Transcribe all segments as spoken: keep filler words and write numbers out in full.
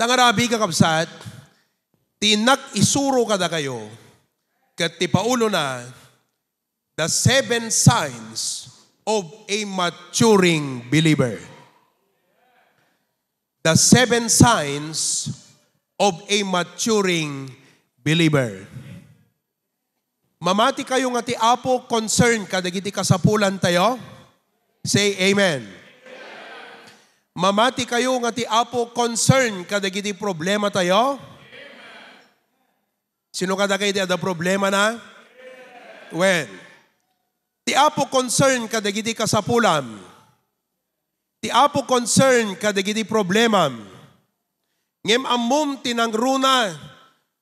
Tangarabi, kakabsat, ti innak isuro kadakayo, ket ti paulona, the seven signs of a maturing believer. The seven signs of a maturing believer. Mamati kayo nga ti Apo concern kadagiti kasapulan tayo? Say amen. Mamati kayo nga ti Apo concern kadagiti problema tayo? Sino kadakayo ti adda problema na? Wen, ti Apo concern kadagiti kasapulam. Ti Apo concern kadagiti problemam. Ngem ammom ti nangruna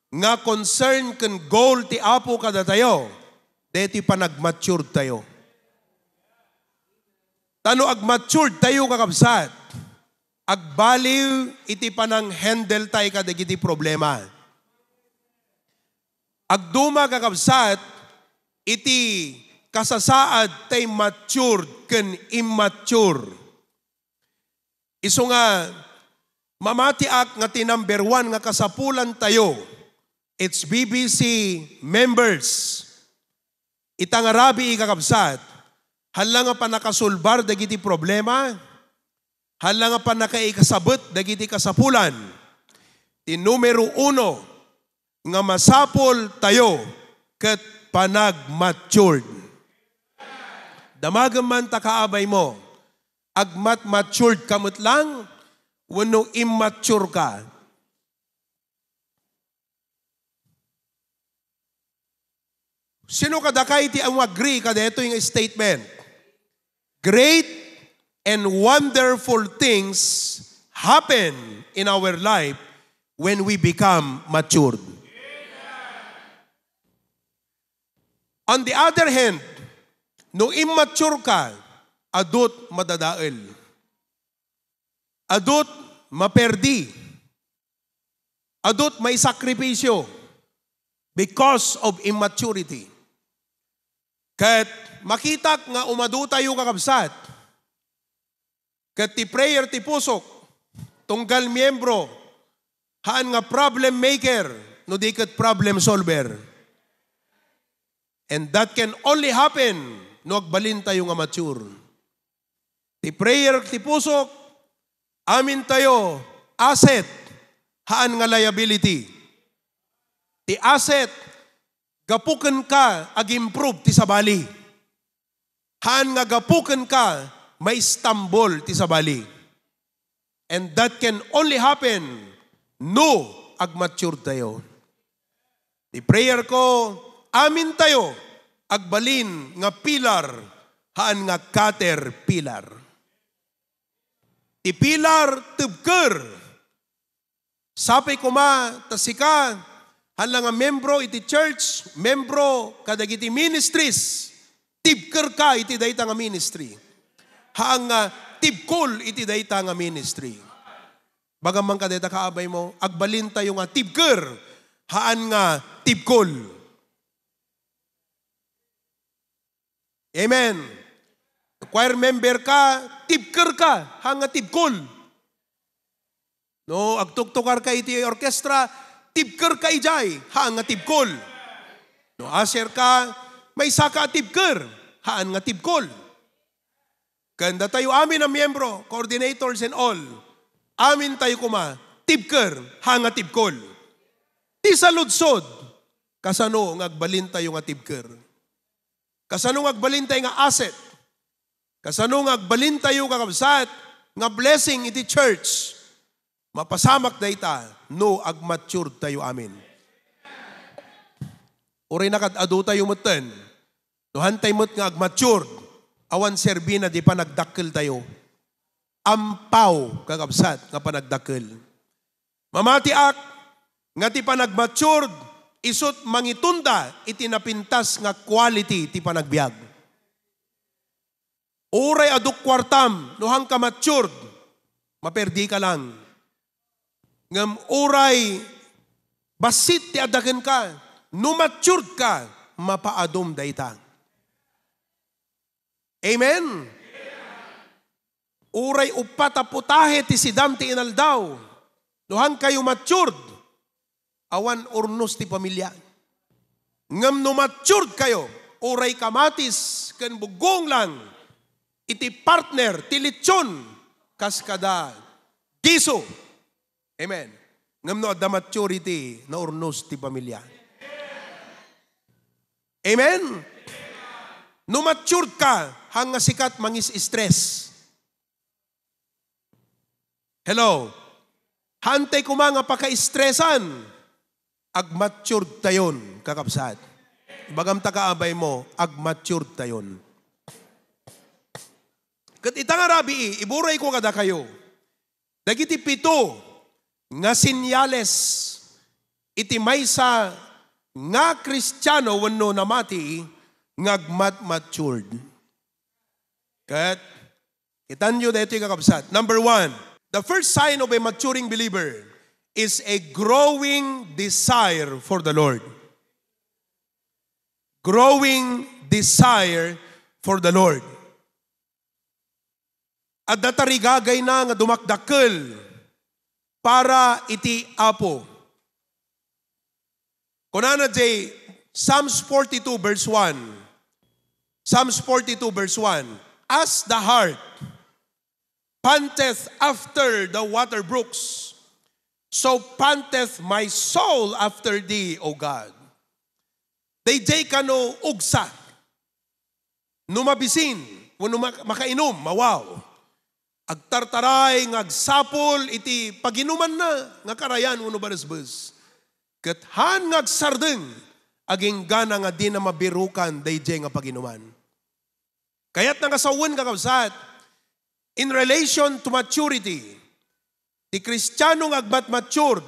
nga concern ken goal ti Apo kadatayo, daytoy panagmatured tayo. Ta no agmatured tayo, kakabsat, agbaliw iti panang-handle tayo kadagiti problema. Agduma, kakabsat, iti kasasaad tay matured ken immature. Isu nga, mamatiak nga ti number one nga kasapulan tayo, H B B C members, ita nga rabii, kakabsat, hala nga pannakasolbar dagiti problema, hala nga pannakaikasabet dagiti kasapulan. Ti numero uno nga masapul tayo ket panagmatured. Damagem man ta kaabaymo, agmatmatured ka met lang wenno immature ka? Sino kadakay ti umagree kadaytoy nga statement? Great and wonderful things happen in our life when we become matured. On the other hand, no immature ka, adut madadael. Adut maperdi. Adut maisakripisyo because of immaturity. Ket makitak nga umadu tayo, kakabsat. Ket ti prayer ti pusok, tunggal miyembro, haan nga problem maker, no di ket problem solver. And that can only happen no agbalin tayo nga mature. Ti prayer ti pusok, amin tayo asset, haan nga liability. Ti asset, gapu kenka ag-improve ti sabali. Haan nga gapu kenka maistambol ti sabali. And that can only happen no agmature tayo. Ti prayer ko, amin tayo agbalin nga pillar, haan nga caterpillar. Ti pillar, tebker. Sapay koma ta sika, hala nga membro iti church, membro kadagiti ministries, tibker ka iti dayta nga ministry. Haan nga tibkol iti dayta nga ministry. Bagam man kadayta kaabaymo, agbalin tayo nga tibker, haan nga tibkol. Amen. Choir member ka, tibker ka, haan nga tibkol. No agtuktukar ka iti orkestra, tibker ka idiay, haan nga tibkol. No usher ka, maysa ka a tibker, haan nga tibkol. Ken datayo amin a miyembro, coordinators and all, amin tayo koma, tibker, haan nga tibkol. Ti saludsod, kasano nga agbalin tayo nga tibker? Kasano nga agbalin tayo nga asset? Kasano nga agbalin tayo, kakabsat, nga blessing iti church? Mapasamak dayta no agmature tayo amin. Uray nakad-adu tayo metten. No haan tayo met nga agmature, awan serbina di panagdakkel tayo. Ampaw, kakabsat, nga panagdakkel. Mamatiak nga ti panagmatured isut' mangitunda iti napintas nga quality ti panagbiag. Uray adu kuartam, no haanka matured, maperdika lang. Ngem uray bassit ti adda kenka, no matured ka, mapaadum dayta. Amen? Uray uppat a putahe ti sidam ti inaldaw. No han kayo matured, awan urnos ti pamilia. Ngem no matured kayo, uray kamatis ken buggong lang iti partner ti litson kas kada giso. Amen. Ngem no adda maturity, naurnos ti pamilia. Amen? No matured ka, han nga sikat mangis-stress. Hello? Hantay koma nga paka-stressan, agmatured tayon, kakabsat. Ibagam ta kaabay mo, agmatured tayon. Ket ita nga rabii, iburay ko kadakayo. Dagiti pito nga senyales iti maysa nga Kristiano wenno namati nga agmat-matured. Ket, kitanyo daytoy, kakabsat. Number one, the first sign of a maturing believer is a growing desire for the Lord. Growing desire for the Lord. Adda tarigagayna nga dumakdakkel para iti Apo. Kunana diay Psalms forty-two verse one. Psalms forty-two verse one. "As the hart panteth after the water brooks, so panteth my soul after thee, O God." Daydiay kano ugsa. No mabisin, wenno mak-, makainom, mawaw. Agtartaray nga agsapul iti paginumanna nga karayan wenno baresbes. Ket han nga agsardeng, aginggana nga dina mabirukan daydiay nga paginuman. Kayatna nga sawen, kakabsat, in relation to maturity, ti Kristiano nga agmat-matured,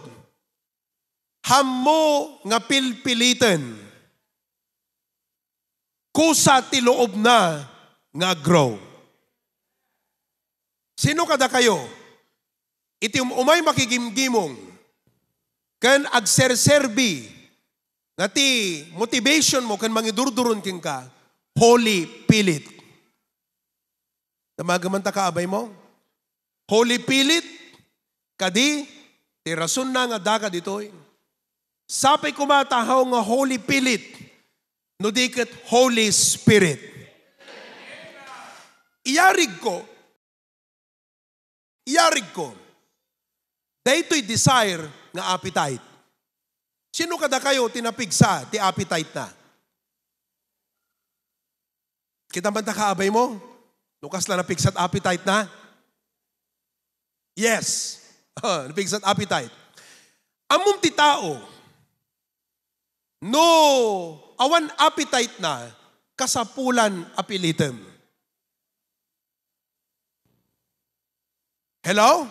hammo nga pilpiliten. Kusa ti loobna nga aggrow. Sino kadakayo? Iti um-, umay makigimgimong ken agserserbi nga ti motivation mo ken mangidurduron kenka, Holy Spirit. Damagen man ta kaabay mo? Holy Spirit, kadi, ti rasonna nga adda ka ditoy. Sapay koma ta aw nga Holy Spirit, no di ket Holy Spirit. Iyarigko, iyarigko, daytoy desire nga appetite. Sino kadakayo ti napigsa ti appetite na? Kita man ta kaabay mo? No kasla napigsat appetite na? Yes. Ah, napigsat appetite. Ammom ti tao, no awan appetite na, kasapulan a pilitem. Hello?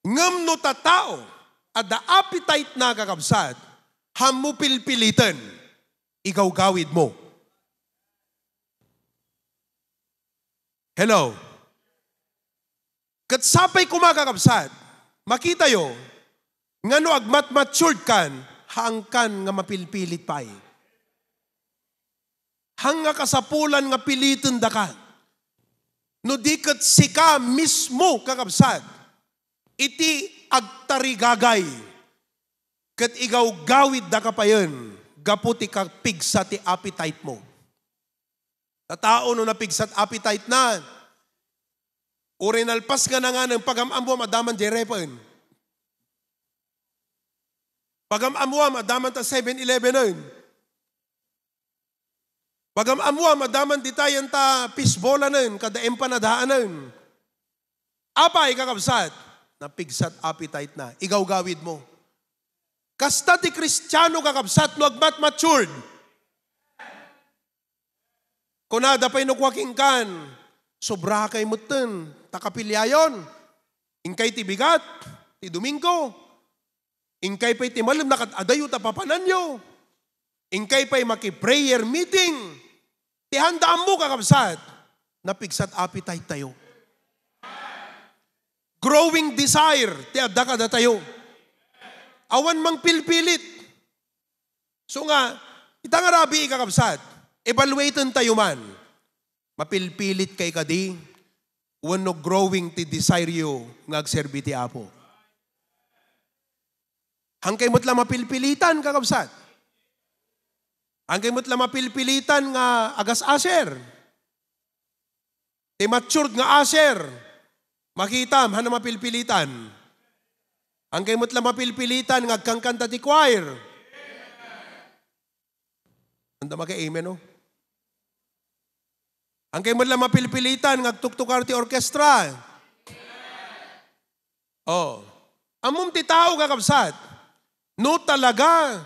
Ngem no ta tao, adda appetite na, kakabsat, hammo pilpiliten, igawgawid mo. Hello? Ket sapay koma, kakabsat, makitayo nga no agmatmatured kan, haankan nga mapilpilit pay. Haan nga kasapulan nga pilitendaka. No di ket sika mismo, kakabsat, iti agtarigagay ket igawgawiddaka payen gapu ti kapigsa ti appetite mo. Ta tao no napigsat appetite na, uray nalpas nga nanganem, pagam-ammoam a daman diay repen. Pagam-ammoam a daman ta Seven Elevenen. Pagam-ammoam a daman ditayen ta fishbolanen, kada empanadaanen. Apay, kakabsat? Napigsat appetite na. Igawgawid mo. Kasta ti Kristiano, kakabsat, no agmatmatured. Kunada pay no kua kenkan, sobra kay metten, ta kapiliayon. Inkay ti bigat, ti Domingo. Inkay pay ti malem na kad-adayo ta papananyo. Inkay pay maki-prayer meeting. Ti haan da ammo, kakabsat, napigsat appetite tayo. Growing desire ti adda kadatayo. Awan mangpilpilit. So nga, ita nga rabii, kakabsat, evaluaten tayo man. Mapilpilit kay kadi, wenno growing ti desire yo nga agserbi ti Apo? Hankay met la mapilpilitan, kakabsat. Hankay met la mapilpilitan nga agas-aser. Ti matured nga aser, makitam, haanna mapilpilitan. Hankay met la mapilpilitan nga agkankanta ti choir. Anda maki-amen, oh? Hankay met la mapilpilitan nga agtuktukar ti orkestra. Oh. Ammom ti tao, kakabsat, no talaga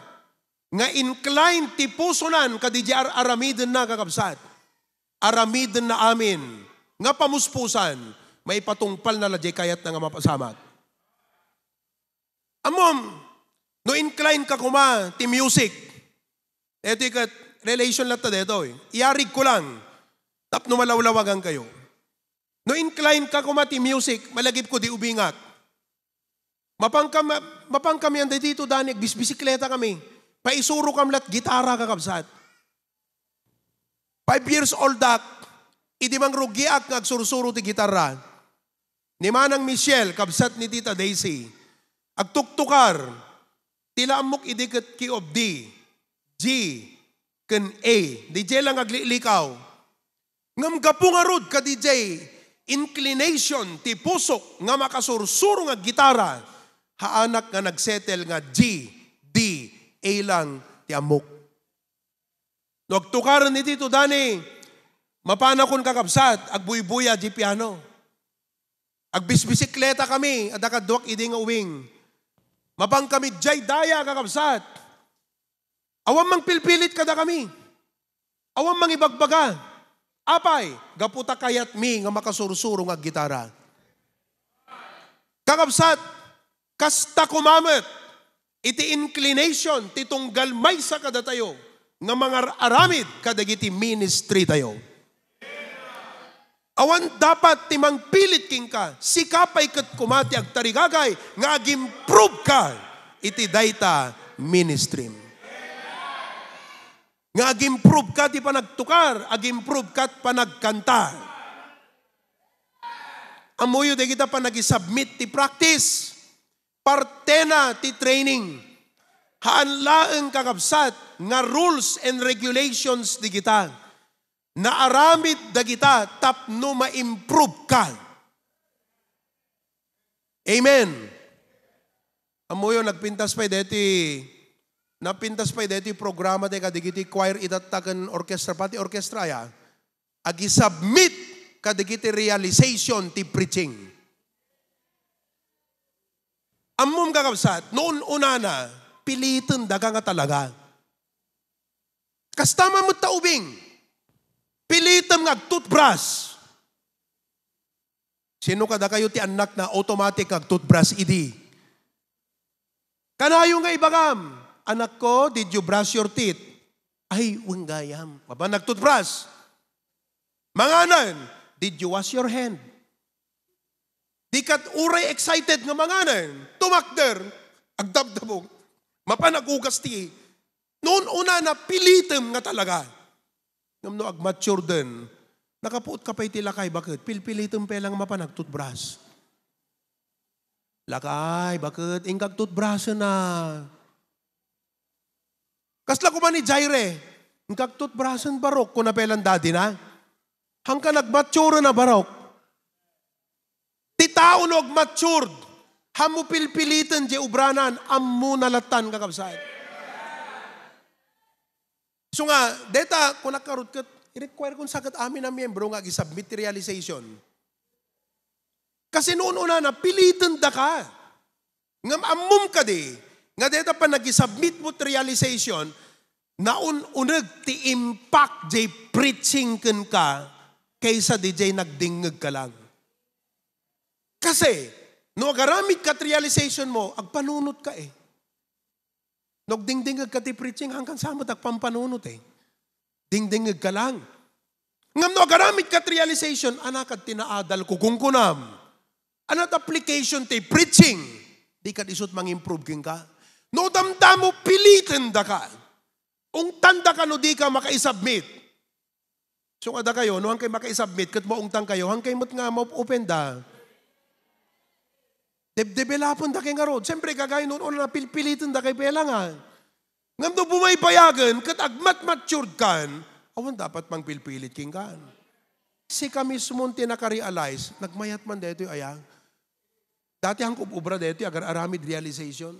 nga inclined ti pusonan kadi di ar-, aramidenna, kakabsat. Aramidenna amin nga pamuspusan, maipatungpalna la di kayatna nga mapasamak. Ammom, no inclined ka koma ti music, iti ket relation latta detoy. Iyarig ko lang, tapno malawlawagan kayo. No inclined ka koma ti music, malagip ko di ubingak. Mapangkam-, mapangkami anda dito, Dani, agbisbisikleta kami. Paisuro kam lat gitara, kakabsat. Five years old ak, idi mangrugiak nga agsursuro ti gitara. Ni Manang Michelle, kabsat ni Tita Daisy, agtuktukar, ti la ammok idi ket key of D, G, ken A. Di jay lang aglilikaw. Ngem gapu ngarud kadi jay inclination ti pusok nga makasursuro nga gitara, haanak nga nagsettle nga G, D, A lang ti ammok. No agtukaren iti to, Dani, mapanakon, kakabsat, agbuybuya di piano. Agbisbisikleta kami, adda kaduak idi nga uwing. Mapan kami jay daya, kakabsat. Awan mangpilpilit kadakami. Awan mangibagbaga. Apay, gapu ta kayatmi nga makasursuro nga gitara. Kakabsat, kasta koma met iti inclination ti tunggal maysa kadatayo nga mangar-aramid kadagiti ministry tayo. Awan dapat ti mangpilit kenka, sika pay ket koma ti agtarigagay nga ag-improve ka iti dayta ministry. Nga ag-improve ka ti panagtukar, ag-improve ka ti panagkanta. Ammoyo dagita panag-submit ti practice. Partena ti training. Haan laeng, kakabsat, nga rules and regulations dagita. Naaramid dagita tapno ma-improve ka. Amen. Ammoyo, nagpintas pay deti, napintas pay deti programa ti kadigiti choir, itatta ken orchestra, pati orchestra ya, agi-submit kadigiti realization ti preaching. Ammom, kakabsat, no un-unana, piliten daka nga talaga. Kasta man met ta ubing, pilitem nga agtoothbrush. Sino kadakayo ti annak na automatic nga agtoothbrush idi? Kanayo nga ibagam, "Anakko, did you brush your teeth?" "Ay, wen gayam." Mapan nagtoothbrush. Manganen, "Did you wash your hand?" Di kat uray excited nga manganen, tumakder, agdabdabong. Mapan agugas ti. No un-unana, pilitem nga talaga. Ngem no agmature den, nakapuot ka pay ti lakay, baket pilpilitem pay lang mapan agtoothbrush. Lakay, baket inka agtoothbrush na. Kasla koma ni Jaire, inka agtoothbrush barok, kuna pay lang daddy na. Hangkan agmature na barok. Ti tao no agmatured, ammo pilpiliten di ubranan, ammo na latan, kakabsat. So nga, deta, kunak karud ket, i-require kon saket amin a miyembro nga agi-submit ti realization. Kasi no un-unana, piliten daka. Ngem ammom kadi, nga deta panagi-submit mo ti realization, naun-uneg ti impact jay preaching kenka kaysa di jay nagdingngeg ka lang. Kasi, no agaramid ka ti realization mo, agpanunot ka eh. No agdingdingngeg ka ti preaching, hangkan sa met agpampanunot eh. Dingdingngeg ka lang. Ngem no agaramid ka ti realization, "Anakad ti naadal ko," kunkunam. Anat application ti preaching, di kad isut mang-improve kenka. No damdamo, piliten daka. Ungtan daka no di ka makaisubmit. So, kada kayo, no, hangkay makaisubmit, ket maungtan kayo, hangkay met nga ma-open da. Debdebelopen da kay ngarud. Siyempre, kagay noon, una, pilpiliten da kay pela nga. Ngem no bumaybayagen, ket agmatmatured kan, awan dapat mangpilpilit kenkan. Sika mismo ti nakarealize, nagmayat man daytoy aya. Dati ang ubra daytoy, agar-aramid realization.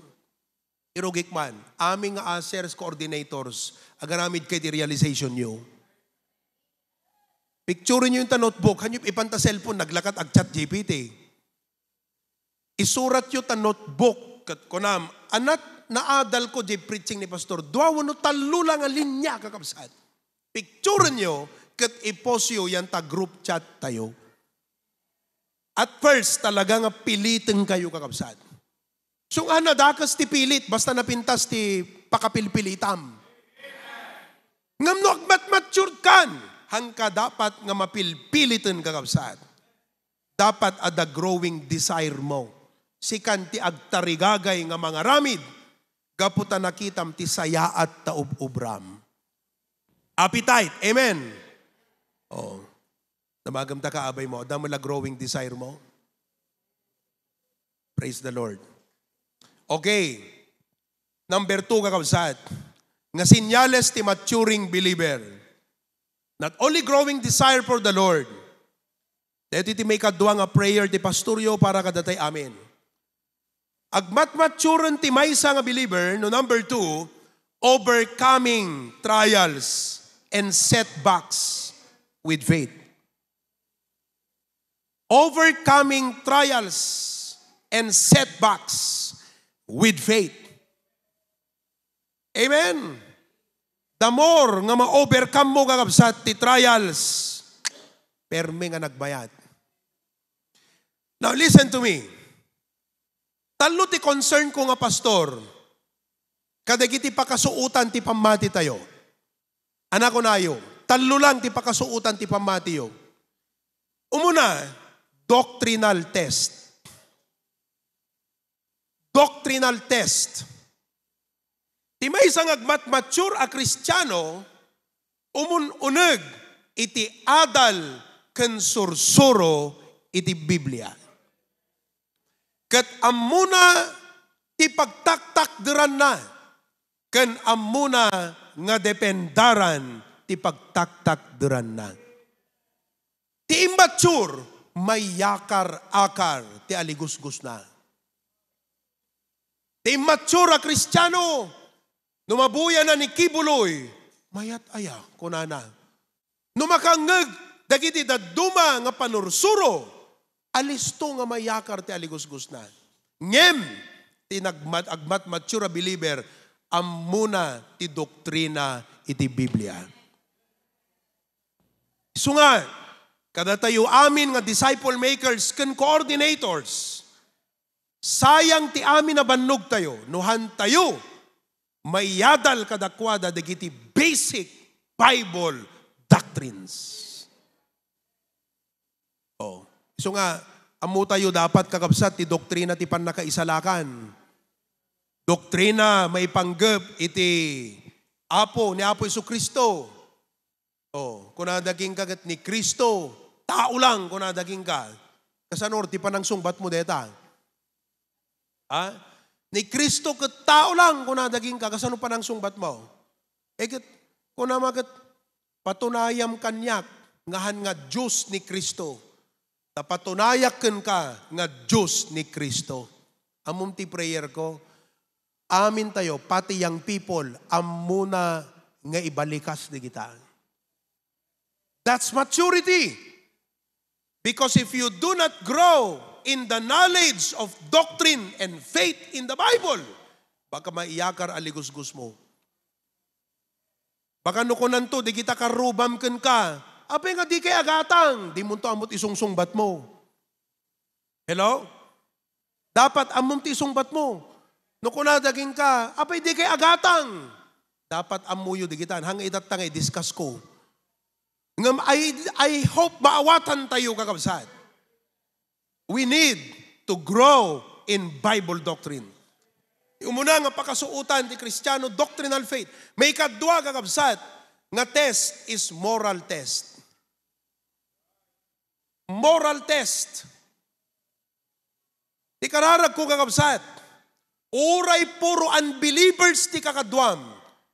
Irugik man, amin nga ushers, coordinators, agaramid kay ti realization yo. Picture nyo yung ta notebook, hanyo ipanta cellphone, naglakat ag chat G P T. Isurat yo ta notebook, ket kunam, anat naadal ko di preaching ni Pastor, dua wenno tallo lang a linya, kakabsat. Picture nyo, ket i-post yo yan ta group chat tayo. At first, talaga nga piliten kayo, kakabsat. So nga, nadakes ti pilit, basta napintas ti pakapilpilitam. Ngem no agmatmatured kan, hangka dapat nga mapilpiliten, kakabsat. Dapat adda growing desire mo. Sikan ti agtarigagay nga mangaramid, gapu ta nakitam ti sayaat ta ub-ubram. Appetite. Amen. Oh. Damagem ta ka, abay mo. Adda met la growing desire mo. Praise the Lord. Okay. Number two, kakabsat. Nga senyales ti maturing believer. Not only growing desire for the Lord. Daytoy ti maikadua nga prayer ti pastoryo para kadatay amin. Agmatmaturen ti maysa nga believer, no, number two, overcoming trials and setbacks with faith. Overcoming trials and setbacks with faith. Amen. The more nga ma-overcome mo, kakabsat, ti trials, permi nga nagbayat. Now, listen to me. Tallo ti concern ko nga pastor, kadagiti pakasuotan ti pammati tayo. Ania kunayo, tallo lang ti pakasuotan ti pammatiyo. Umuna, doctrinal test. Doctrinal test. Ti maysa nga agmatmature a Kristiano, umun-uneg iti adal ken sursuro iti Biblia. Ket ammona ti pagtaktakderanna, ken ammona nga dependaran ti pagtaktakderanna. Ti immature, mayakar-akar ti aligusgosna. Ti immature a Kristiano, no mabuyanan ni kibuloy, "Mayat aya?" kunana. No makangngeg dagiti dadduma nga panursuro, alisto nga mayakar ti aligusgosna. Ngem, ti nagmat-, agmatmature a believer, ammona ti doktrina iti Biblia. Isu nga, kadatayo amin nga disciple makers ken coordinators, sayang ti amin a bannogtayo no hantayo maiyadal kadakuada dagiti basic Bible doctrines. Oh. Isu nga, ammotayo dapat, kakabsat, ti doktrina ti pannakaisalakan. Doktrina maipanggep iti Apo, ni Apo Jesu-Cristo. Oh, kunada kenka ket ni Cristo, tao lang, kunada kenka. Kasano ti panangsungbatmo deta? Ha? Ni Cristo ket tao lang, kunada kenka. Kasano panangsungbatmo? Eh, ket, kunama ket, "Patunayam kaniak nga han nga Dios ni Cristo. Ta patunayak kenka nga Dios ni Cristo." Ammom ti prayer ko? Amintayo, pati young people, ammona nga ibalikas dagita. That's maturity. Because if you do not grow in the knowledge of doctrine and faith in the Bible, baka maiyakar a ligusgos mo. Baka no kunanto, dagita karrubam kenka, "Apay nga dikay agatang?" Dimonto ammo ti isungsungbatmo. Hello? Dapat ammom ti isungbatmo. No kunada kenka, "Apay dikay agatang?" Dapat ammoyo dagitan. Hangga itatta nga i-discuss ko. Ngem I, I hope maawatantayo, kakabsat. We need to grow in Bible doctrine. Umuna nga pakasuotan ti Kristiano, doctrinal faith. Maikadua, kakabsat, nga test is moral test. Moral test. Ti kararagko, kakabsat, uray puro unbelievers ti kakaduam,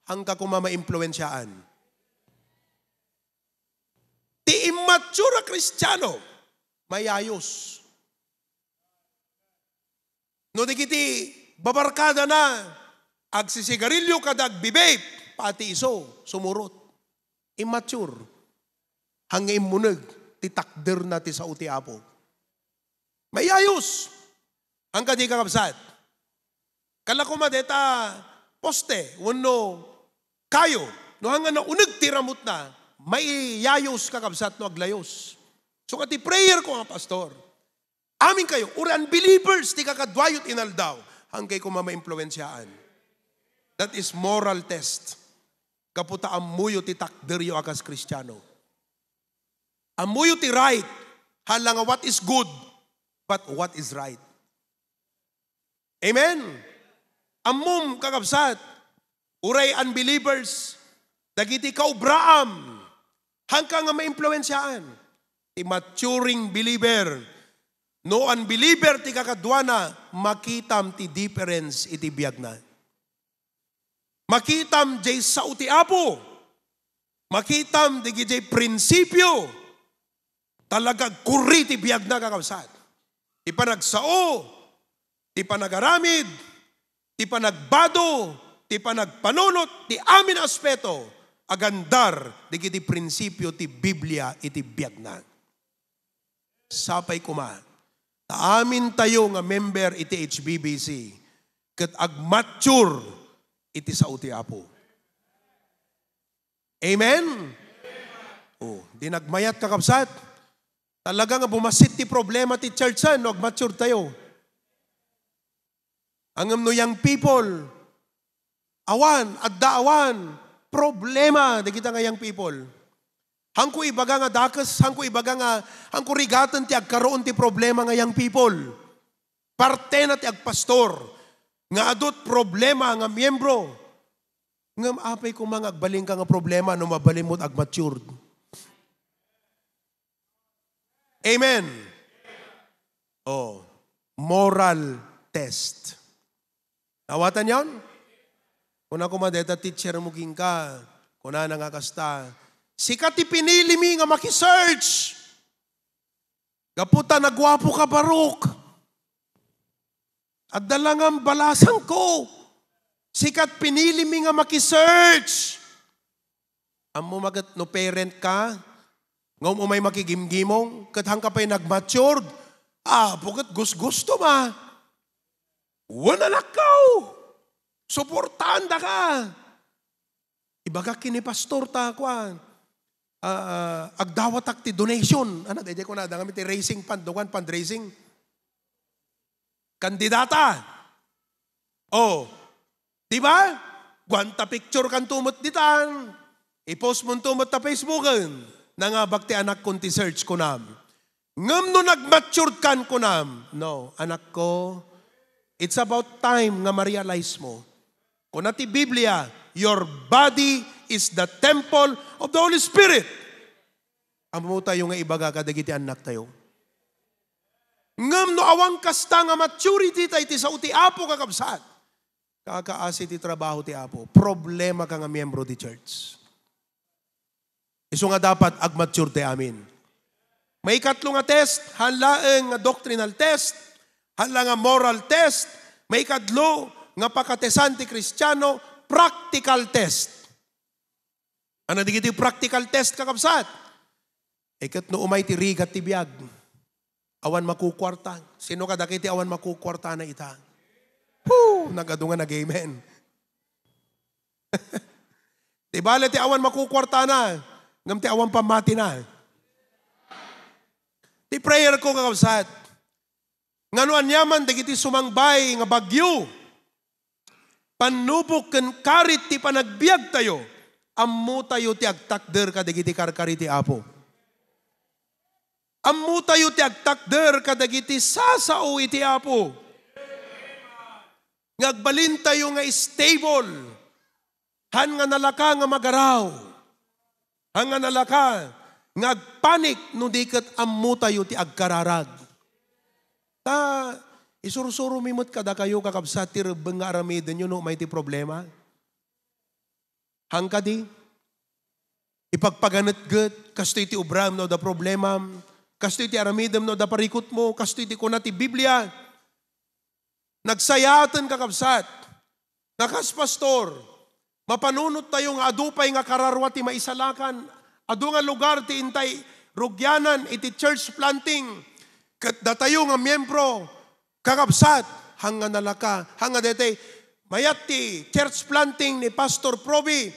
haanka koma maimpluensiaan. Ti immature a Kristiano, mayayos. No dagiti babarkadana, agsisigarilio kada agbi-vape, pati isu, sumurot. Immature. Haanna immuneg ti takderna ti sao ti Apo. Mayayos. Haanka di, kakabsat. Kala koma deta poste, wenno kayo. No haanna nauneg ti ramutna, mayayos, kakabsat, no aglayos. So, ket ti prayer ko nga, Pastor, amin kayo, uray unbelievers ti kakaduayo ti inaldaw, haankayo koma maimpluensiaan. That is moral test. Gapu ta ammoyo ti takderyo a kas Kristiano. Ammoyo ti right, haan la nga what is good, but what is right. Amen? Ammom, kakabsat, uray unbelievers, dagiti kaubraam, haanka nga maimpluensiaan. Ti maturing believer, no unbeliever ti kakaduana, makitam ti difference iti biagna. Makitam jay sao ti Apo. Makitam dagiti prinsipio. Talaga agkurri ti biagna, kakabsat. Ti panagsao, ti panagaramid, ti panagbado, ti panagpanunot, ti amin a aspeto, agandar dagiti prinsipio ti Biblia iti biagna. Sapay koma, ta amintayo nga member iti H B B C, ket agmature iti sao ti Apo. Amen? Oh, di nagmayat, kakabsat. Talaga nga bumasit ti problema ti church, no agmature tayo. Ngem no young people, awan, adda awan, problema dagita nga young people. Haanko ibaga nga dakes, haanko ibaga nga, haanko rigaten ti agkaroon ti problema nga young people. Partena ti agpastor nga adu ti problema nga miembro. Ngem apay koma nga agbalinka nga problema no mabalinmo ti agmatured. Amen. Oh, moral test. Nawatanyon? Kuna koma dayta teacher mo kenka, kunana nga kasta, "Sika ti pinilimi nga maki-search. Gapu ta naguapoka, Baruch. Adda la nga balasangko. Sika ti pinilimi nga maki-search." Ammom ket no parent ka, nga um-, umay makigimgimong, ket haanka pay nagmatured, apo ket gusgustom a. Wen, anakko, suportaandaka. Ibagak ken ni pastor ta, kuan, ah, ah, agdawatak ti donation. Ano, daydiay kunada ngamin ti raising fund, no, kuan, fundraising. Kandidata. Oh, di ba? Kuan ta picture kanto met ditan. I-post monto met ta Facebooken. Nangabak ti anakkon ti search, kunam. Ngem no nagmatured kan, kunam, "No, anakko, it's about time nga ma-realize mo." Kuna ti Biblia, "Your body is the temple of the Holy Spirit." Ammo tayo nga ibaga kadagiti annaktayo. Ngem no awan kasta nga maturity ta iti sao ti Apo, kakabsat, kakaasi ti trabaho ti Apo. Problema ka nga miyembro ti church. Isu nga dapat agmature ti amin. Maikatlo nga test, haan laeng nga doctrinal test, haan la nga moral test, maikatlo nga pakatesan ti Kristiano, practical test. Ano dagiti practical test, kakabsat? Eh, ket no umay ti rigat ti biag, awan makukuarta. Sino kadagiti awan makukuartana ita? Whew! Nagadu nga nag-amen. Di bale ti awan makukuartana, ngem ti awan pammatina. Ti prayer ko, kakabsat, nga no aniaman dagiti sumangbay nga bagyo, pannubok ken karit ti panagbiagtayo, ammotayo ti agtakder kadagiti karkari ti Apo. Ammotayo ti agtakder kadagiti sasao iti Apo. Nga agbalintayo nga stable. Haan nga nalaka nga magaraw. Haan nga nalaka nga agpanik no di ket ammotayo ti agkararag. Ta, Isursuro mi met kadakayo, kakabsat, ti rebbeng nga aramidenyo no umay ti problema. Hangkadi, ipagpaganetget, kastoy ti obram no adda problemam, kastoy ti aramidem no adda parikutmo, kastoy ti kuna ti Biblia. Nagsayaaten, kakabsat, nga kas pastor, mapanunot tayo nga adu pay nga kararua ti maisalakan, adu nga lugar ti intay rugianan iti church planting, ket datayo nga miembro, kakabsat, hanga nalaka, hanga daytoy, mayat ti church planting ni Pastor Proby,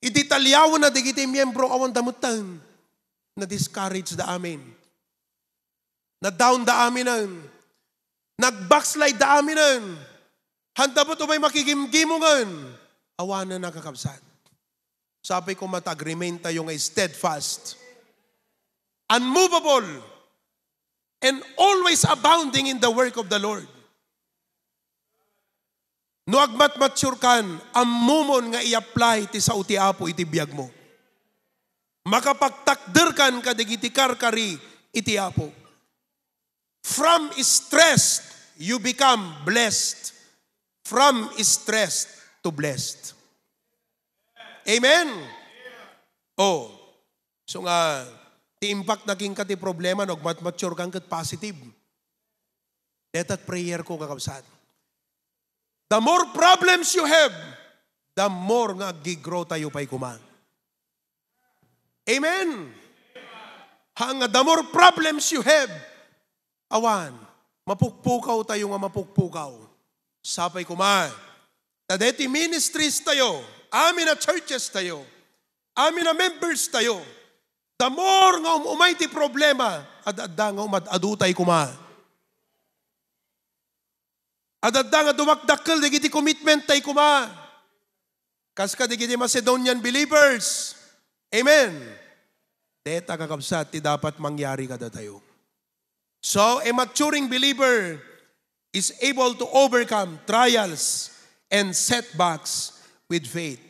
idetaliawenna dagiti miembro, awan da metten. Na-discourage da amin. Na-down da aminen. Nag-backslide da aminen. Handa met umay makigimgimongen. Awanen a, kakabsat. Sapay koma ta ag-remain tayo nga steadfast, unmovable, and always abounding in the work of the Lord. No agmatmature kan, ammomon nga i-apply ti sao ti Apo iti biagmo. Makapagtakderkan kadagiti karkari iti Apo. From stressed, you become blessed. From stressed to blessed. Amen? Oh. So nga, ti impact na kenka ti problema, no agmatmature kan ket positive. Dayta prayer ko, kakabsat. The more problems you have, the more nga ag-grow tayo pay koma. Amen? Hanga, the more problems you have, awan, mapukpukaw tayo nga mapukpukaw. Sapay koma, ta deti ministries tayo, amin a churches tayo, amin a members tayo, the more nga um-umay ti problema, ad-adda nga umad-adu tay koma. Ad-adda nga dumakdakkel dagiti commitment tay koma. Kas kadagiti Macedonian believers. Amen. Deta, kakabsat, ti dapat mangyari kadatayo. So, a maturing believer is able to overcome trials and setbacks with faith.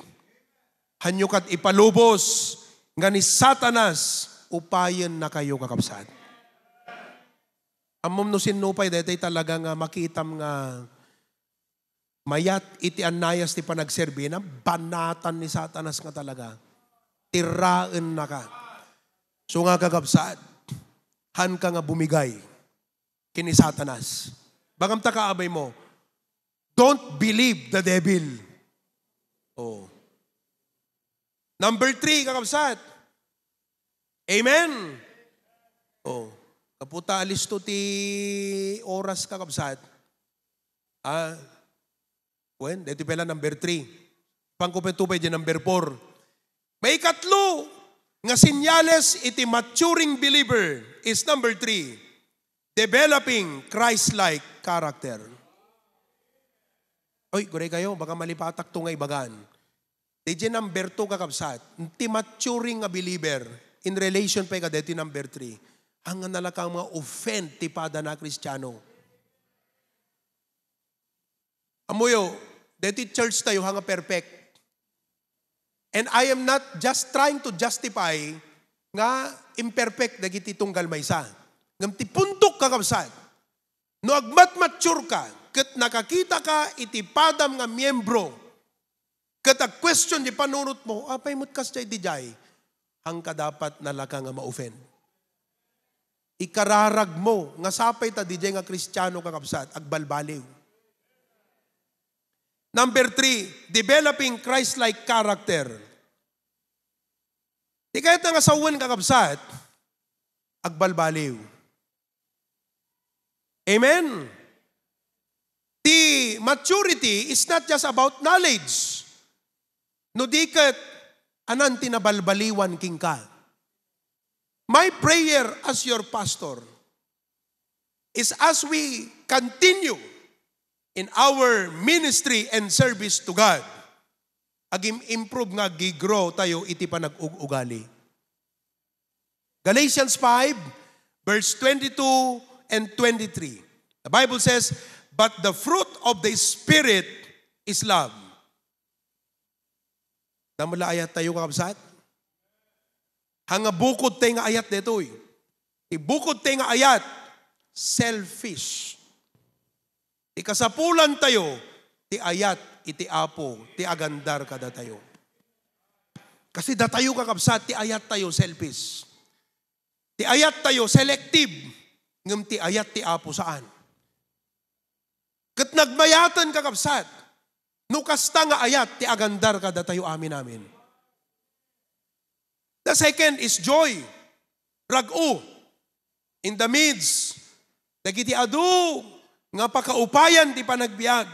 Hanyo kat ipalubos nga ni Satanas, upayen na kayo, kakabsat. Ammom no sinno pay daytoy talaga nga makitam nga mayat iti annayas ti panagserbina, banatan ni Satanas nga talaga. Tiraennaka. So nga, kakabsat, hanka nga bumigay ken ni Satanas. Bagamta, kaabay mo, don't believe the devil. Oh. Number three, kakabsat. Amen? Oh. Kaputa, alisto ti oras, kakabsat. Ah, wen, dito pala number three. Pangkupetupay di number four. Maikatlo nga senyales iti maturing believer is number three, developing Christ-like character. Oy, guray kayo, baka malipatak to nga ibagan. Di di number two, kakabsat, ti maturing nga believer in relation pa kadeti number three. Ang nalaka nga offend ti pada na Kristiano. Amuyo, deti church tayo, hanga perfect. And I am not just trying to justify nga imperfect dagiti tunggal maysa. Ngem ti puntok, kakabsat, no agmatmature ka, ket nakakita ka iti padam nga miyembro, ket ag-question di panunot mo, apay met kasdiay didiay, hangka dapat nalaka nga ma-offend. Ikararag mo nga sapay ta didiay nga Kristiano, kakabsat, agbalbaliw. Number three, developing Christ-like character. Ti kayat nga sawen, kakabsat, agbalbaliw. Amen? Ti maturity is not just about knowledge. No di ket, anan ti nabalbaliwan kenka. My prayer as your pastor is as we continue in our ministry and service to God, agim-improve nga ag-grow tayo iti panag-ug-ugali. Galatians five, verse twenty-two and twenty-three. The Bible says, "But the fruit of the Spirit is love." Damo la ayat tayo, kakabsat? Hanga bukod tay nga ayat detoy. Ti bukod tay nga ayat, selfish. Ikasapulantayo ti ayat iti Apo ti agandar kadatayo. Kasi datayo, kakabsat, ti ayattayo selfish. Ti ayattayo selective, ngem ti ayat ti Apo saan. Ket nagmayaten, kakabsat, no kasta nga ayat ti agandar kadatayo amin-amin. The second is joy. Rag-o. In the midst dagiti adu nga pakaupayan ti panagbiag,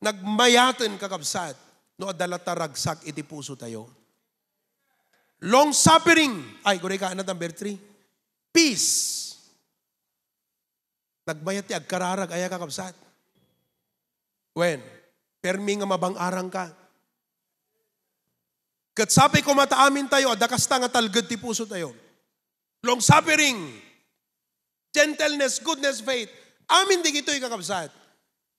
nagmayaten, kakabsat, no adda latta ragsak iti pusotayo. Long suffering. Ay, gurika, ano, number three? Peace. Nagmayat ti agkararag, aya, kakabsat? Wen, permi nga mabang-arang ka. Ket sapay koma ta amintayo, adda kasta nga talged ti pusotayo. Long suffering, gentleness, goodness, faith. Amin digitoy, kakabsat.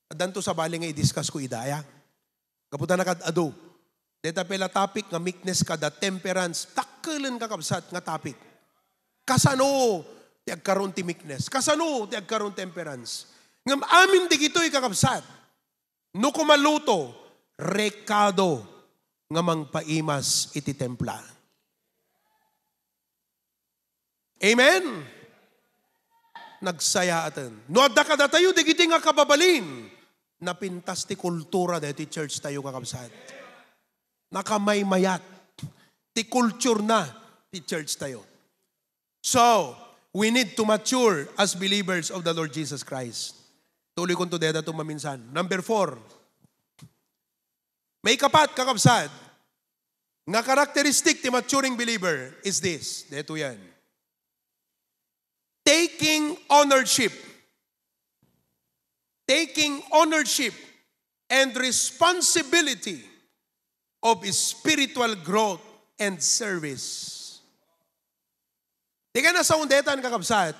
Addanto sabali nga i-discuss ko ida, aya? Gapu ta nakad-adu. Deta pela topic nga meekness kada temperance. Takkelen, kakabsat, nga topic. Kasano ti agkaroon ti meekness? Kasano ti agkaroon temperance? Ngem amin digitoy, kakabsat, no kumaluto, rekado nga mangpaimas iti templa. Amen? Nagsayaaten. No adda kadatayo dagiti nga kababalin, napintas ti kultura daytoy church tayo, kakabsat. Nakamaymayat ti culture na ti church tayo. So, we need to mature as believers of the Lord Jesus Christ. Tuloy konto dayta to maminsan. Number four, maikapat, kakabsat, nga characteristic ti maturing believer is this. Daytoy yan. Taking ownership. Taking ownership and responsibility of spiritual growth and service. Di ka nasaundetan, kakabsat.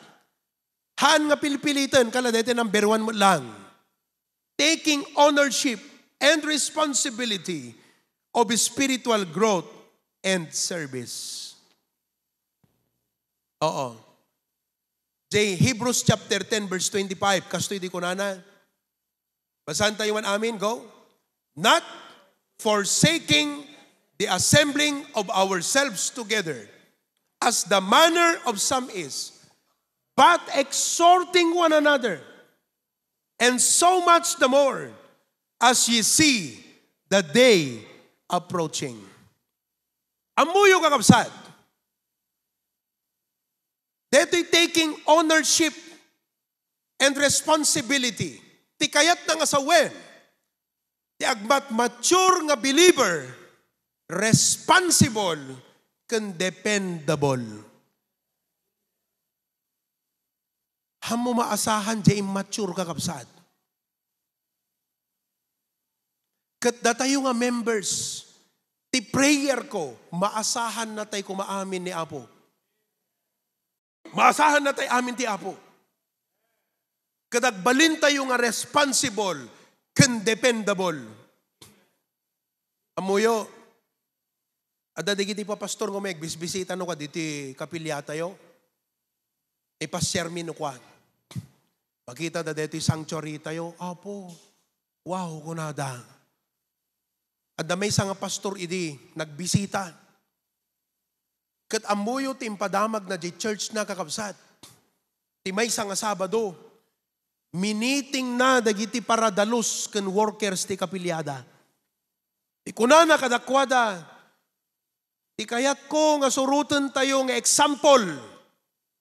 Haan nga pilpiliten, kala dayta number one met lang. Taking ownership and responsibility of spiritual growth and service. Oo. Jay, Hebrews chapter ten, verse twenty-five, kastoy di kunana. Basahan tayo man amin, go. Not forsaking the assembling of ourselves together, as the manner of some is, but exhorting one another, and so much the more as ye see the day approaching. Ammoyo, kakabsat, detoy taking ownership and responsibility. Ti kayatna nga sawen, ti agmat-, mature nga believer, responsible ken dependable. Ammo maasahan diay immature, kakabsat. Ket datayo nga members, ti prayer ko, maasahan natay koma amin ni Apo. Maasahan natay amin ti Apo. Ket agbalintayo nga responsible ken dependable. Ammoyo, adda dagiti papastor nga umagbisbisita no kadagiti kapiliatayo. Ipasiarmi no kua. Makita da detoy sanctuary tayo. Apo, wow, kunada. Adda maysa nga pastor idi nagbisita. Ket ammoyo ti impadamagna diay church na, kakabsat. Ti maysa nga Sabado, minitingna dagiti paradalus ken workers ti kapiliada. Ikunana kadakuada, "Ti kayatko nga surotentayo nga example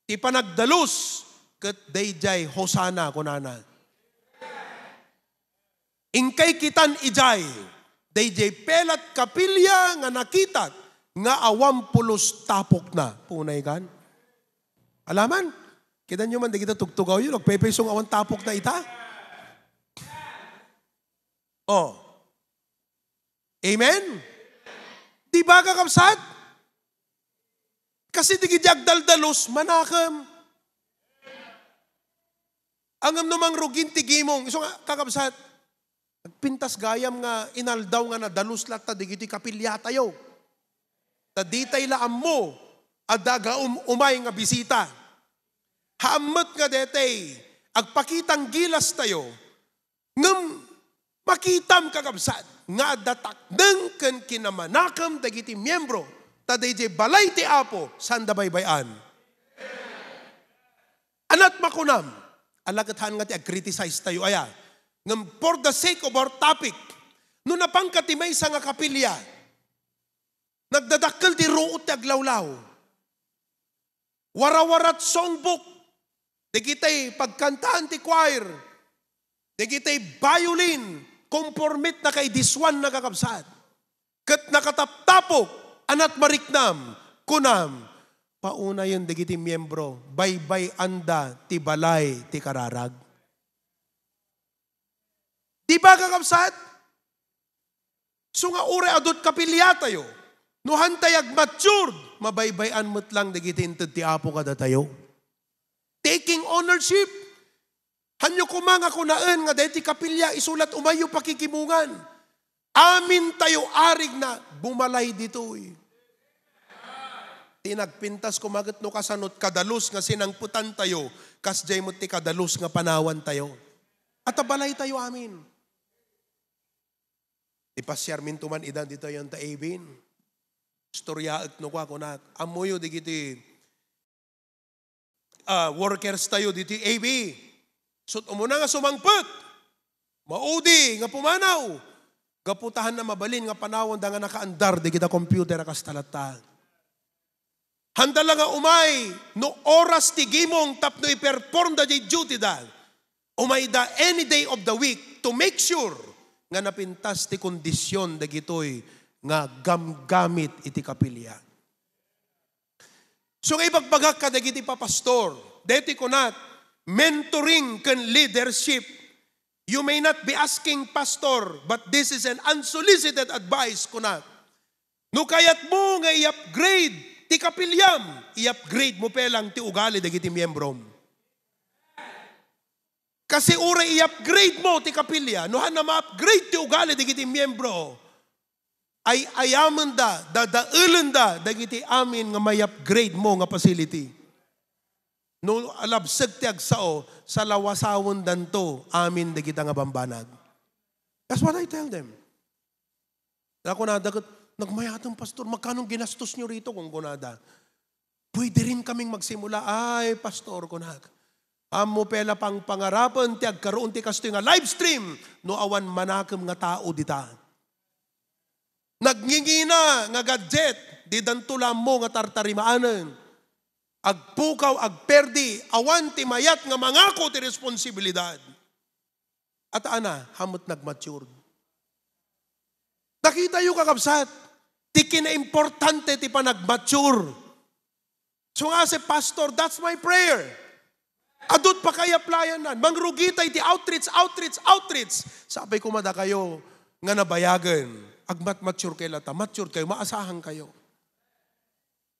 ti panagdalus ket daydiay Hosanna," kunana. Inkay kitan idiay, daydiay pelat kapilya nga nakitak nga awan pulos tapokna. Punay kan? Alaman? Kitanyo man, dagita tugtugawyo, nagpepayso nga awan tapokna ita? Oh. Amen? Di ba, kakabsat? Kasi dagiti agdaldalus, manakem. Ngem no mangrugin ti gimong, isu nga, kakabsat, nagpintas gayam nga inaldaw nga nadalus latta dagiti kapiliatayo. Ta ditay la ammo, adda agaum-umay nga bisita. Haan met nga detay, agpakitang gilastayo, Ngem makitam, kakabsat, nga adda takneng ken kinamanakem dagiti miembro, ta daydiay balay ti Apo, saanda baybay-an. Anat makunam, ala ket haan nga ti ag-criticize tayo, aya. Ngem for the sake of our topic, no napanka ti maysa nga kapilya, nagdadakkel ti ruot ti aglawlaw. Warawarat songbook, dagiti pagkantaan ti choir, dagiti violin, kompormitna kay this one, nakakabsat. Ket nakataptapok, anat mariknam, kunam, paunayen dagiti miembro, baybay-anda ti balay ti kararag. Di ba, kakabsat? So nga uray adu ti kapilyatayo, no haantay agmatured, mabaybay-an met lang dagiti inted ti Apo kadatayo. Taking ownership. Hanyo koma nga kunaen nga daytoy kapilya, isu la't umayyo pakikimungan. Amintayo arigna, bumalay ditoy. Ti nagpintas koma ket no kasano ti kadalus nga sinangpetantayo, kasdiay met ti kadalus nga panawantayo. Ata balaytayo amin. Ipasiarminto man ida ditoy anta A B. Istoryaek no kua, kunak, ammoyo dagiti, ah, workers tayo ditoy A B. Sut umuna nga sumangpet, maudi nga pumanaw. Gapu ta haanna mabalin nga panawanda nga nakaandar dagita computer a kasta latta. Haanda la nga umay no oras ti gimong tapno i-perform da diay duty da. Umayda any day of the week to make sure nga napintas ti kondisyon dagitoy nga gamgamit iti kapilya. So nga ibagbagak kadagiti papastor, deti kunat, mentoring ken leadership. You may not be asking, "Pastor, but this is an unsolicited advice," kunat. No kayatmo nga i-upgrade ti kapilyam, i-upgrade mo pay lang ti ugali dagiti miembrom. Kasi uray i-upgrade mo ti kapilya, no haanna ma-upgrade ti ugali dagiti miembro, ay-ayamenda, dadaelenda dagiti amin nga may-upgrade mo nga facility. No alabsek ti agsao, salawasawendanto amin dagita nga bambanag. That's what I tell them. Kunada ket, "Nagmayaten, Pastor, magkanong ginastos nyo rito?" kunkunada. "Pwede rin kaming magsimula." "Ay, Pastor," kunak, "ammo pay la pangpangarapen ti agkaroon ti kastoy nga live stream no awan manakem nga tao dita." Nagngingina nga gadget, didanto la ammo nga tartarimaanen. Agpukaw, agperdi, awan ti mayat nga mangako ti responsibilidad. At ana, hamet nagmatured. Nakitayo, kakabsat, ti kinaimportante ti panagmature. So nga si Pastor, that's my prayer. Adut pa kay aplayanan. Mangrugita iti outreach, outreach, outreach. Sabi ko, madakayo nga nabayagen. Agmatmature kayo latta. Mature kayo, maasahan kayo.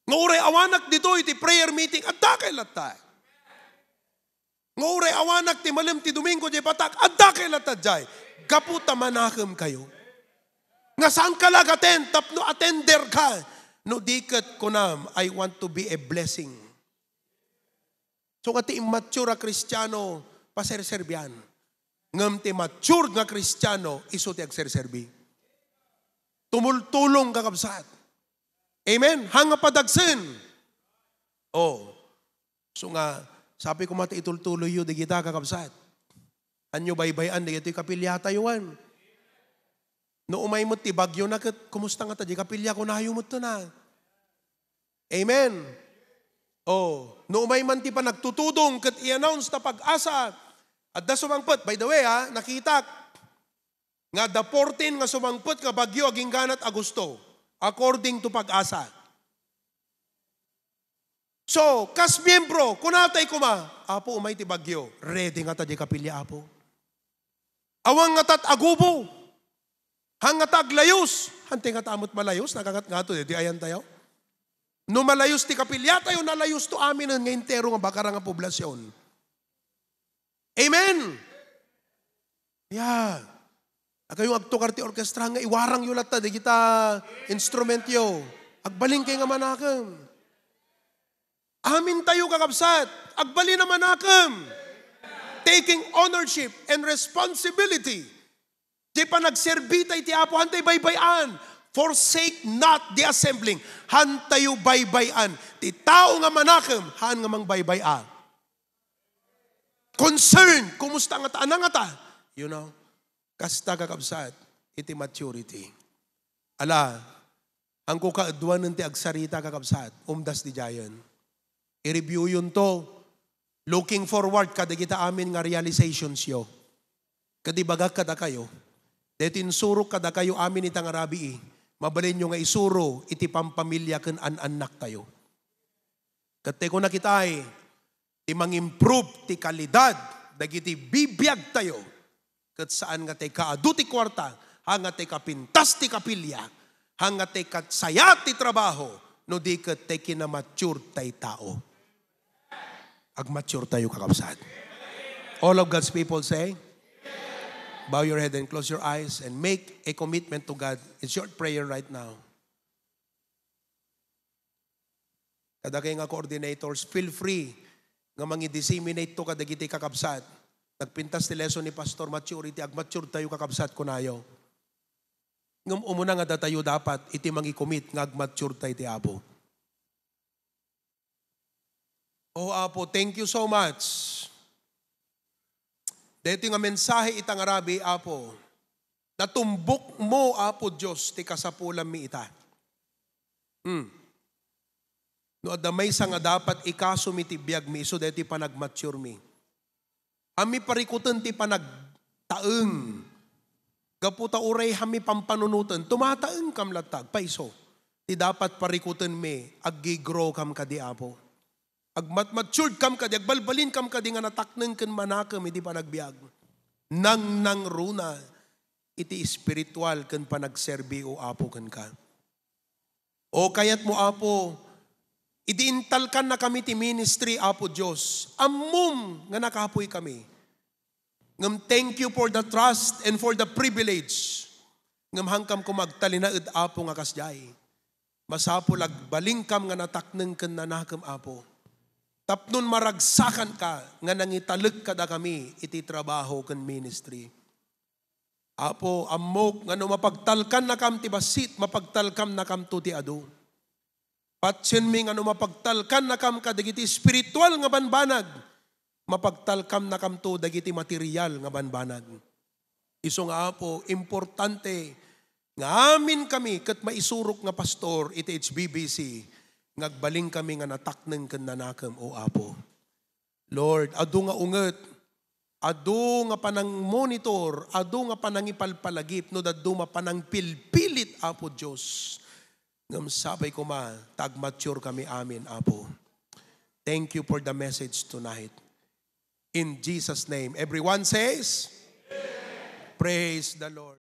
Nga uray awanak dito iti prayer meeting, adda kayo latta. Nga uray awanak ti malem ti Domingo diay batak, adda kayo latta diay. Gapu ta manakem kayo. Nga saan ka la agaten tapno attender ka. No di ket kunam, "I want to be a blessing." So nga ti immature a Kristiano, paserserbian. Ngem ti mature nga Kristiano, isu ti agserserbi. Tumultulong, kakabsat. Amen? Hanga padagsen. Oh. So nga, sabi ko mata itultuloy yu, digita, kakabsat. Anyo baybay-an, digitoy kapilya tayo, wan. No umay met ti bagyo na ket, kumusta nga ta, di kapilya ko nayo met na. Amen. Oh, no umay man ti panagtutudong ket i-announce ta PAGASA, adda sumangpet. By the way, ha, nakitak nga adda fourteen nga sumangpet nga bagyo agingganat Agosto, according to PAGASA. So, kas miyembro, kunatay kuma, "Apo, umay ti bagyo." Ready nga ta di kapilya, Apo. Awan nga tat agubo. Hang nga ta aglayus. Hante nga ta amot malayus, nagangat nga to, di ayan tayo. No malayus ti kapilya tayo, nalayus to aminen nga entero nga Bacara nga poblasyon. Amen. Yeah. Agayo agtukar ti orkestra nga iwarang yo latta digita instrument yo. Agbalin kay nga manakem. Amin tayo, kakabsat. Agbalin a manakem. Taking ownership and responsibility. Ti panagserbi tayo ti Apo, hantay baybay-an. Forsake not the assembling. Hantayo baybay-an. Ti tao nga manakem, haan nga mangbaybay-a. Concern, kumusta nga ta, anang nga ta? You know, kasta kakabsat, iti maturity. Ala, angko kaduanen ti agsarita kakabsat, umdas didiayen. I-review yun to. Looking forward kadagita amin nga realizations yo. Kadi bagak kadakayo, deti insurok kadakayo amin ita nga rabii, mabalinyo nga isuro iti pampamilya ken an-annak tayo. Ket tay ko nakitaay, ti mangimprove ti kalidad dagiti bibiag tayo. Ket saan nga tay kaadu ti kuarta, haan nga tay kapintas ti kapilya, haan nga tay kasayat ti trabaho, no di ket tay kinamature tay tao. Agmature tayo, kakabsat. All of God's people say, bow your head and close your eyes and make a commitment to God. It's your prayer right now. Kadakay nga coordinators, feel free nga mangi-disseminate to kadagiti kakabsat. Nagpintas ti lesson ni Pastor, maturity, agmature tayo, kakabsat, kunayo. Ngem umuna nga datayo dapat iti mangi-commit nga agmature tayo ti Apo. Oh, Apo, thank you so much. Daytoy nga mensahe ita nga rabii, Apo, natumbokmo, Apo Dios, ti kasapulanmi ita. Hmm. No adda maysa nga dapat ikasomi ti biagmi, isu daytoy panagmaturemi. Hammi parikuten ti panagtaeng. Gapu ta uray hammi pampanunoten, tumataengkam latta, agpayso. Ti dapat parikutenmi, aggi-grow kam kadi, Apo. Agmatmatured kam kadi, agbalbalin kam kadi nga natakneng ken manakem iti panagbiag. Nangnangruna iti espiritual ken panagserbi, O Apo, kenka. O kayatmo, Apo, idi intalkannakami ti ministry, Apo Dios, ammom nga nakapuy kami. Ngem thank you for the trust and for the privilege. Ngem hangkam koma agtalinaed, Apo, nga kasdiay. Masapul agbalinkam nga natakneng ken nanakem, Apo. Tapnon maragsakanka nga nangitalek kadakami iti trabaho ken ministry. Apo, ammok nga no mapagtalkannakam ti bassit, mapagtalkamnakamto ti adu. Patienmi nga no mapagtalkannakam kadagiti espiritual nga banbanag, mapagtalkamnakamto dagiti material nga banbanag. Isu nga, Apo, importante nga amin kami ket maisurok nga pastor iti H B B C nga agbalin kami nga natakneng ken nanakem, O Apo. Lord, adu nga unget, adu nga panangmonitor, adu nga panangipalpalagip, no dadduma panangpilpilit, Apo Dios. Ngem sapay koma, ta agmature kami amin, Apo. Thank you for the message tonight. In Jesus' name. Everyone says, "Praise the Lord."